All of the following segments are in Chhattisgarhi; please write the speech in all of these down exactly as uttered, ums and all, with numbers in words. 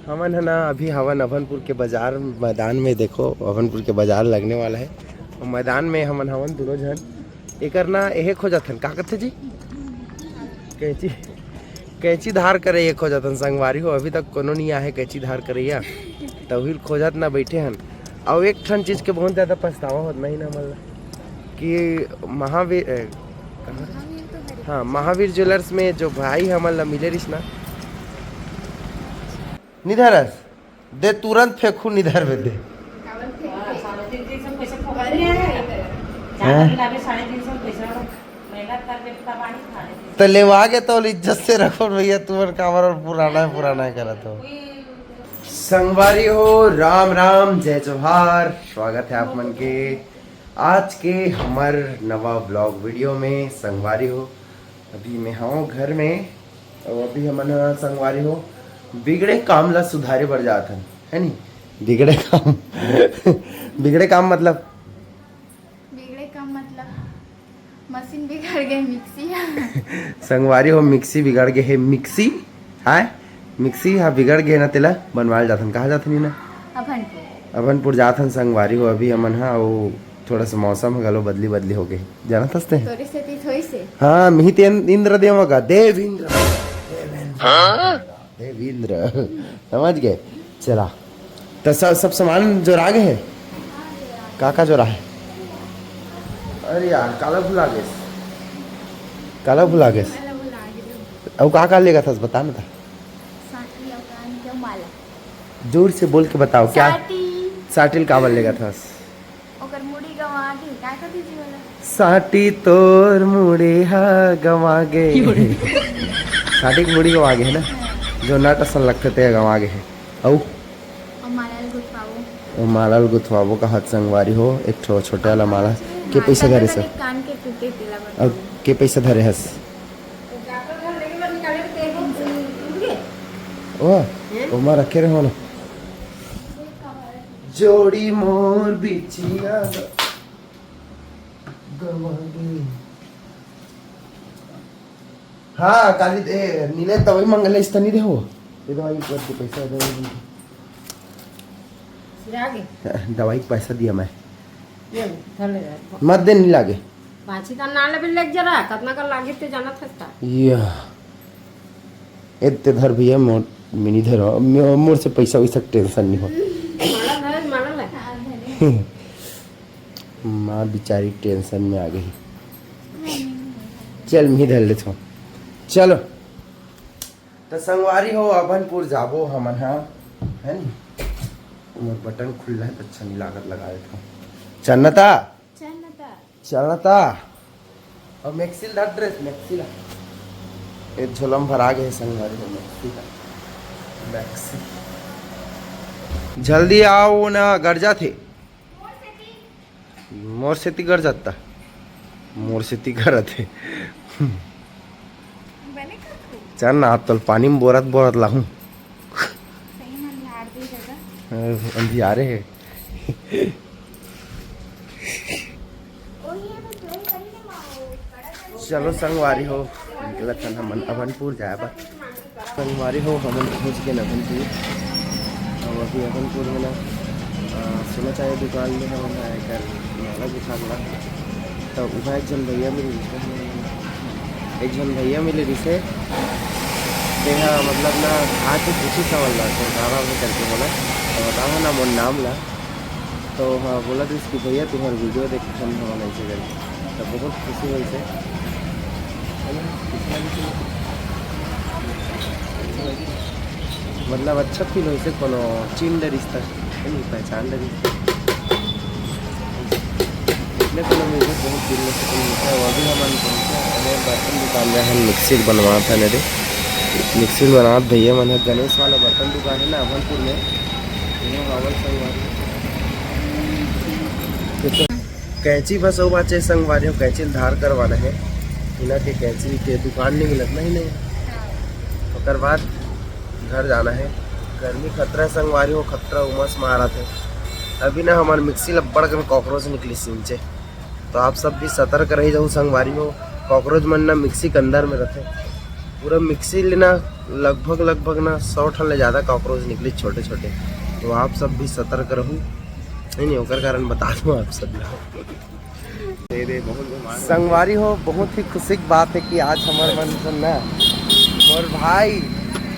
हमन ह ना अभी हवन अभनपुर के बाजार मैदान में। देखो, अभनपुर के बाजार लगने वाला है। अउ मैदान में हमन हवन दोनों झन। एकर ना एहे खोजत हन, का कथे जी? कैंची। कैंची धार करे ये खोजत हन संगवारी हो। अभी तक कोनो नहीं आहे कैंची धार करइया, तभी खोजत ना बैठे हन। अउ एक ठन चीज के बहुत ज्यादा पछतावा होत नहीं ना, मतलब कि महावीर, ए, कहाँ? हाँ, महावीर ज्वेलर्स में जो भाई हमन ला मिले रिस ना, निधरस दे, तुरंत फेंकू निधर में दे। हाँ? तो लेवा के तो इज्जत से रखो भैया, तुमन काबर और पुराना है, पुराना है करत हो। संगवारी हो, राम राम, जय जोहार, स्वागत है आप मन के आज के हमर नवा ब्लॉग वीडियो में। संगवारी हो, अभी मैं हूँ घर में, और अभी हमन ह संगवारी हो बिगड़े काम ला सुधारे बर जात हन, है नी? बिगड़े काम बिगड़े काम मतलब बिगड़े काम मतलब मशीन बिगड़ गए, मिक्सी ह। संगवारी हो, मिक्सी बिगड़ गए है। मिक्सी हाय, मिक्सी हा बिगड़ गए ना, तेला बनवाल जाथन। कहाँ जाथन ना? अभनपुर। अभनपुर जाथन संगवारी हो। अभी हमन हा वो थोड़ा सा मौसम ह घलो बदली बदली हो गए, जानत हस ते? तोरे सेती थोड़ी से। हाँ, मिही तेन इंद्र देव का, देव इंद्र, देव इंद्र, देव इंद्र। समझ गए? चला, तो सब, सब सामान जोरा गए है? का का जोरा है? अरे यार, काला भुला गेस, काला भुला गेस। अउ का का लेगा था, बता ना था। साटी अउ कान के माला। जोर से बोल के बताओ, क्या? साटी। साटी ल काबर लेगा था? ओकर मुड़ी गंवा गे, का कथे जी वाला? साटी तोर मुड़ी हा गंवा गे। साटी के मुड़ी गंवा गे है ना, जो नट असन लगथे ते गंवा गे है। अउ? अउ माला ल गुथवाबो। अउ माला ल गुथवाबो का हत संगवारी हो, एक ठो छोटे वाला माला। के हाँ, पैसा धरे तनिक सर? कान के टूटे तेला अब बताओ। के पैसा धरे हस? ओ, ओमा रखे रहो ना। जोड़ी मोर बिछिया गवा गे। हाँ, काली दे, नीले दवाई मंगले इस तनी दे हो। ये दवाई कर के पैसा दे। सिरा गे। दवाई के पैसा दिया मैं। ये, धर ले यार। मत दे, नहीं लागे। पाछी का ना लेबे लेके जरा, कतना का लागे ते जानत हस का? या। एते धर भैया, मोर मिनी धर, मो-, मोर से पैसा वैसा टेंशन नहीं हो। माला धर, माला ले। माँ बेचारी टेंशन में आ गई। चल, मी धर लेथो। चलो। तो संगवारी हो, अभनपुर जाबो हमन हा, है नी? मोर बटन खुल्ला है, तो अच्छा नहीं लागत, लगा देथो। चन्नता? चन्नता। चन्नता। और मैक्सिल धर ड्रेस, मैक्सिल। एक झोलम भरा गए संगवारी हो, मैक्सिल। मैक्सिल। जल्दी आओ ना, गरजा थे। मोर सेती कर जाता, मोर सेती करत हे। बने करथू। चल ना, आप तल पानी में बोरत बोरत लाहूं। सही में अंधियार दे जगह। अंधियारे है। चलो संगवारी हो, निकलत हन हमन अभनपुर जाए बर। संगवारी हो, हमन पहुंच गए अभनपुर। और अभी अभनपुर में ना, आ, सोना चांदी दुकान में हमन एकर माला गुथा ला। तो वहाँ एक झन भैया मिल, एक झन भैया मिले रिसे। तेहा मतलब ना, आके पूछी सवाल ला, तो गारा में करके बोला, तो बताओ ना मोर नाम ला। तो हाँ, बोला रिस कि भैया तुम्हार वीडियो देख के हम हवा नहीं से गए, तो बहुत खुशी होइसे। मतलब अच्छा फील होइसे, कोनो चिन्ह डरिस त, है नी, पहचान डरिस। इतने कोनो मुझे बहुत दिन में सुकून मिलता है। वो अभी हमन पहुंचा, अरे बर्तन दुकान में हम मिक्सी बनवात है रे, मिक्सी बनात भैया मन है, गणेश वाला बर्तन दुकान है ना अभनपुर में, वो हवन संगवारी। कैंची बस अउ बाचे संगवारी हो, कैंची ल धार करवाना है। इना के कैंची के दुकान नहीं मिलत नहीं, नहीं। ओकर बाद घर जाना है। गर्मी खतरा है संगवारी हो, खतरा उमस मारत है। अभी ना हमार मिक्सी ल बड़ कन कॉकरोच निकली सिंचे, तो आप सब भी सतर्क रही जाऊ संगवारी हो। कॉकरोच मन ना मिक्सी के अंदर में रहते। पूरा मिक्सी ले ना, लगभग लगभग ना सौ ठन ले ज्यादा कॉकरोच निकली, छोटे छोटे। तो आप सब भी सतर्क रहू, नहीं नहीं, ओकर कारण बता दूं आप सब ला। दे दे, बहुत बीमार हो। संगवारी हो, बहुत ही खुशी की बात है कि आज हमर मन से ना मोर भाई,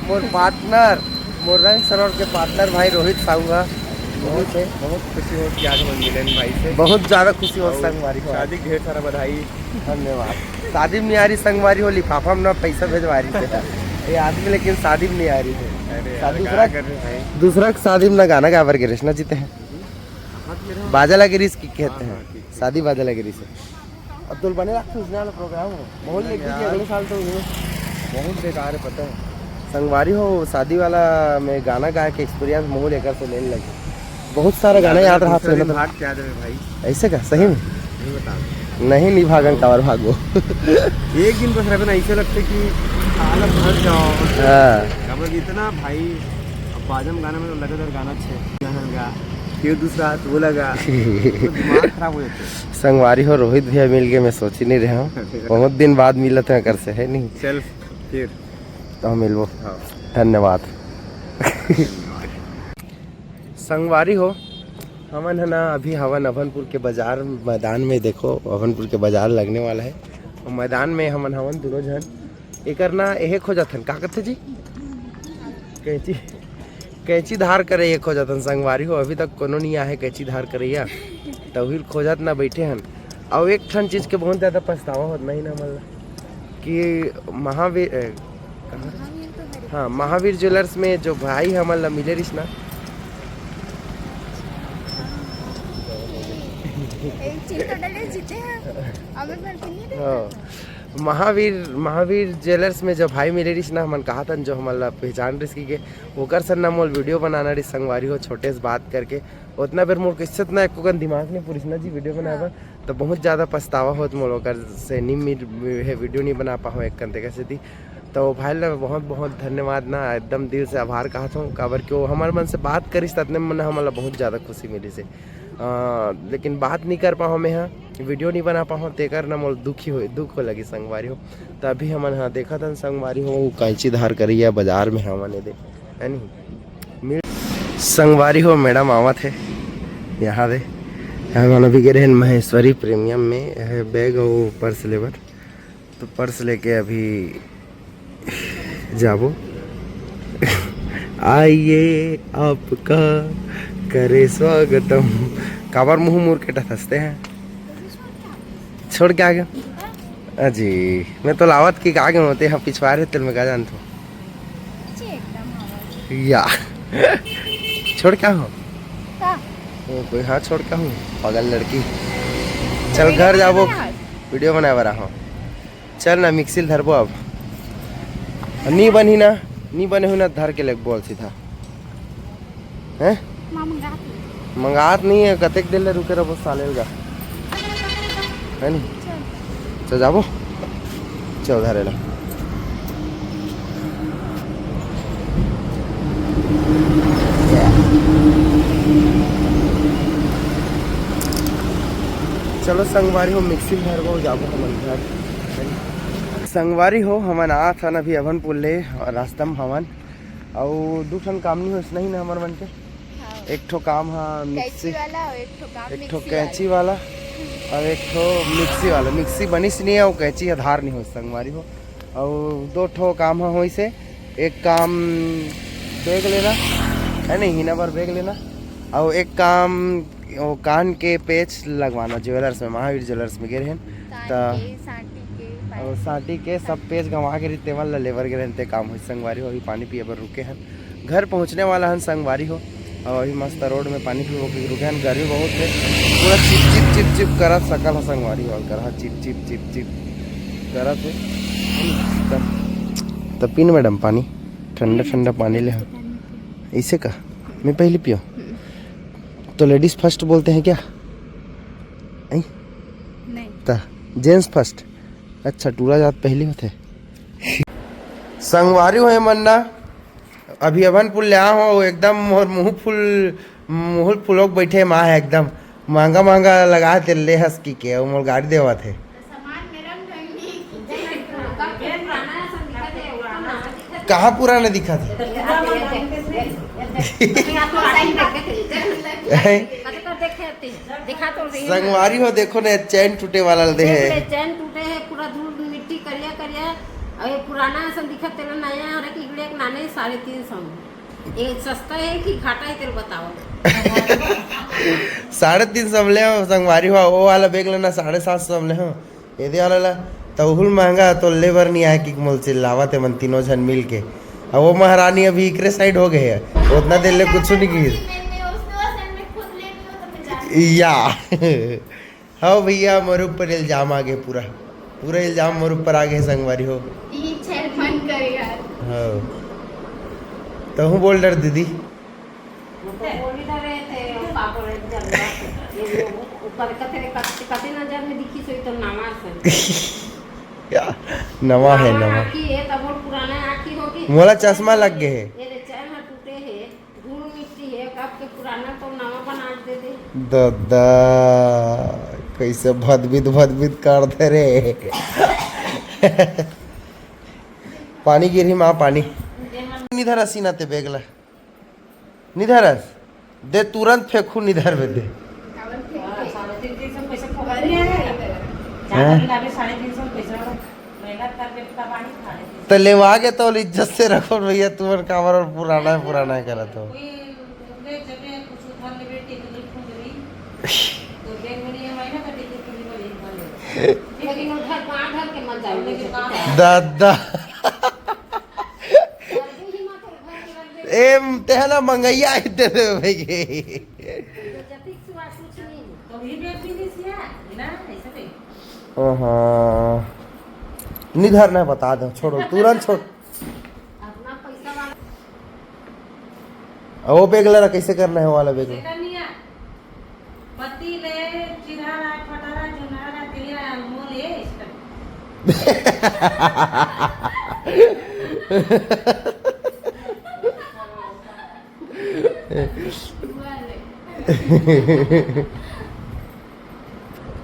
मोर पार्टनर, मोर रंग सरोवर के पार्टनर भाई रोहित साहू हा। बहुत, बहुत खुशी हो कि आज हम मिलन भाई से। बहुत ज्यादा खुशी हो और संगवारी हो। शादी के ढेर सारा बधाई। धन्यवाद। शादी में यारी संगवारी हो, लिफाफा में ना पैसा भेजवारी से। ये आदमी लेकिन शादी में नहीं आ रही है। अरे यार, दूसरा, क्या कर रहे हैं भाई? दूसरा के शादी में ना गाना गाबर के रेस ना जीते हैं। बाजा लगे रिस की कहते हैं। शादी बाजा लगे रिस। अब तो बने रखते उसने वाला प्रोग्राम हो। बहुत लेट की अगले साल तो हुए। बहुत बेकार है, पता है। संगवारी हो, शादी वाला में गाना गाए के एक्सपीरियंस मोहू लेकर से लेने लगे। बहुत सारा गाना याद रहा दूसरा दिन ना। भाग क्या दे भाई? ऐसे का सही में? नहीं बता। नहीं, नहीं भागन कावर भागो। एक दिन बस रहबे ना, ऐसे लगते कि हालत भर जाओ। हाँ। अब इतना भाई, अब बाजम गाना में तो लगातार गाना छे गाना गा, फिर दूसरा हाथ वो लगा, तो दिमाग खराब हो जाता है। संगवारी हो, रोहित भैया मिल के मैं सोच ही नहीं रहा हूँ। बहुत दिन बाद मिलत है कर से, है नहीं? चल फिर। तो हम मिलबो। हाँ। धन्यवाद। संगवारी हो, हमन ह ना अभी हवन अभनपुर के बाजार मैदान में। देखो, अभनपुर के बाजार लगने वाला है। और मैदान में हमन हवन दोनों झन। एकर ना एहे खोजत हन, का कथे जी? कैंची। कैंची धार करे ये खोजत हन संगवारी हो। अभी तक कोनो नहीं आहे कैंची धार करैया, तो उही खोजत ना बैठे हन। और एक ठन चीज के बहुत ज्यादा पछतावा होत नहीं ना, मतलब कि महावीर, ए, कहाँ? महावीर तो हरे। हाँ, महावीर ज्वेलर्स में जो भाई हमन ला मिले रिस ना। एक चिंता डले जीते हैं, अमर भर के नहीं हाँ। महावीर, महावीर ज्वेलर्स में जो भाई मिले रिस ना, हमन कहा था जो हमन ला पहचान रिस की के, ओकर सन ना मोल वीडियो बनाना रिस संगवारी हो, छोटे से बात करके। उतना बेर मोर किस्सत ना एको कन दिमाग नहीं पुरिस ना जी वीडियो बनाए बर। तो बहुत ज्यादा पछतावा होत मोर ओकर से नहीं मिल, हे वीडियो नहीं बना पाहूँ एक कन तेकर सेती। तो भाई ला बहुत बहुत धन्यवाद ना, एकदम दिल से आभार कहत हूँ, काबर कि वो हमर मन से बात करिस, ततने मन हमन ला बहुत ज्यादा खुशी मिलिस हे। अ, लेकिन बात नहीं कर पाहूँ मैं, हाँ, वीडियो नहीं बना पाहूँ, तेकर ना मोर दुखी हो, दुख हो लगी संगवारी हो। तो अभी हमन, हाँ, देखत हन संगवारी हो, वो कैंची धार करैया बाजार में हमन ए दे, है नहीं? मिल-, संगवारी हो, मैडम आवत है यहाँ दे। हमन अभी गे रहेन महेश्वरी प्रीमियम में, यह बैग और पर्स लेबर। तो पर्स लेके अभी जाबो। आइए आपका करे स्वागतम। काबर मुंह मुर के टथसते हैं? छोड़ के आ गए? अजी, मैं तो लावत की आगे होते हैं, पिछवारे तेल में का जानते हो? जी, एकदम हवा। या। छोड़ क्या हो? का? वो कोई, हाँ, छोड़ क्या हूँ? पागल लड़की। चल घर जाबो। वीडियो बनाए बर आहो। चल ना, मिक्सी ल धरबो अब। नी बनही ना, नी बने हो ना, धर के ले बोल सीधा। हैं? माँ मंगात नहीं। मंगात नहीं है, कतेक देर ले रुके रहो साले का। है नी? चल। चल जाबो। चल धरे ला। चलो संगवारी हो, मिक्सी धरबो, जाबो हमन घर। संगवारी हो, हमन आत हन अभी अभनपुर ले, रास्ता में हवन। अउ दू ठन काम नहीं होइस नहीं ना हमर मन के। हाँ। एक ठो काम हा कैंची मिक्सी, वाला और एक ठो काम एक ठो मिक्सी कैंची वाला। वाला और एक ठो मिक्सी वाला। मिक्सी बनिस नहीं है, वो कैंची आधार नहीं होइस संगवारी हो। और दो ठो काम हा होइस हे। एक काम बैग लेना है नहीं, हिना बर बैग लेना। और एक काम वो कान के पेच लगवाना ज्वेलर्स में, महावीर ज्वेलर्स में गे रहेन। कान त के, सांटी के, और पायल सांटी के सब पेच गंवा के रहिस, तेमन ला लेबर गे रहेन, ते काम होइस संगवारी हो। अभी पानी पिए बर रुके हन, घर पहुँचने वाला हन संगवारी हो। और अभी मस्त रोड में पानी पीबो के रुके हन, गर्मी बहुत है, पूरा चिप चिप चिप चिप करत सकल ह संगवारी हो, कर ह चिप चिप चिप चिप करत है। त, त पी न मैडम पानी, ठंडा ठंडा पानी ले। ऐसे का? मैं पहले पियो? तो लेडीज फर्स्ट बोलते हैं क्या? ऐ? नहीं। ता, जेंट्स फर्स्ट। अच्छा, टूरा जात पहली होते। संगवारी हो मन ना, अभी अभनपुर ले आ हो, एकदम मोर मुंह फुल, मुंह फुलोक बैठे माँ है एकदम। महंगा महंगा लगा ते ले हस की के, अउ मोर गाड़ी देवत है। सामान में रंग ढंग नहीं। कहाँ पुराना दिखत हे? कतका देखे ते? दिखा तो रही हूँ। संगवारी हो, देखो ना, चैन टूटे वाला दे हे। देख ले, चैन टूटे हे, पूरा धूल मिट्टी करिया करिया। और ये पुराना असन दिखत, तेला नया हरे कि इकड़े एक नाने साढ़े तीन सौ में। ये सस्ता है कि घाटा है, तेरे बताओ। साढ़े तीन सौ में ले हो संगवारी हो, वो वाला बैग लेना साढ़े सात सौ में ले हो। ये दे वाला ला, तहुल महंगा तो ले बर नहीं आए कि मोल चिल्लावत हे मन तीनों झन मिल के। अब वो महारानी अभी इकरे साइड हो गए है, उतना देर ले कुछ नहीं की। या। हाँ भैया, मोर ऊपर इल्जाम आ गए पूरा, पूरा इल्जाम मोर ऊपर आ गए संगवारी हो। ये चैन बंद कर यार। हाँ, तहूँ बोल डर दीदी। वो तो बोल ही रहे थे, पापड़ एक जगह। ये ऊपर कते, कते, कते नजर में दिखी सोई तो नामा से। या, नवा है, नवा। आँखी है, तब वो पुराना आँखी होगी। मोला चश्मा लग गए है। ये रे, चैन में टूटे है, धूल मिट्टी है, कब के पुराना तो नवा बना दे दे। दादा, कैसे भदबिद भदबिद कर दे रे। पानी गिरही माँ, पानी। निधर असी ना ते बैग ला। निधरस। दे तुरंत फेंकू निधर में दे। साढ़े तीन सौ पैसा फोकट नहीं आया। चार दिन लागे साढ़े तीन सौ पैसा, मेहनत करके तबाही खा लेते। तो लेवा के तो इज्जत से रखो भैया, तुमन काबर और पुराना है, पुराना है करत हो। कोई ले जगह कुछ उधार ले बेटी तो नहीं फूंक रही। तो बैंक में नहीं है, महीना का देखिए, पूरी वाली भर ले। लेकिन उधार कहाँ धर के मत जाओ, लेकिन कहाँ दादा। धर के ही मत उधार के रख दे। ए, तेहला मंगैया ही दे दे भाई के। जतिक सुआ कुछ नहीं। तो भी बैंक भी नहीं सिया, ना, ऐसे नहीं। हाँ। निधर ना बता दो, छोड़ो, तुरंत छोड़। अपना पैसा वाला अब वो बैग ला कैसे करना है, वो वाला बैग ला? सेकनिया। पति ले चिरहरा, फटहरा, जोनहरा, तेरा मोले, इसका।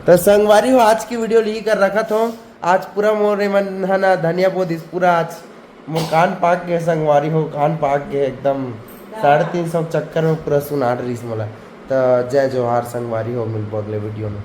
तो संगवारी हो, आज की वीडियो ली कर रखत हो। आज पूरा मोर मन ह ना धनिया बोदिस, पूरा आज मोर कान पाक के संगवारी हो, कान पाक के एकदम साढ़े तीन सौ चक्कर में पूरा सुनाट रहीस मोला। तो जय जोहार संगवारी हो, मिलबो अगले वीडियो में।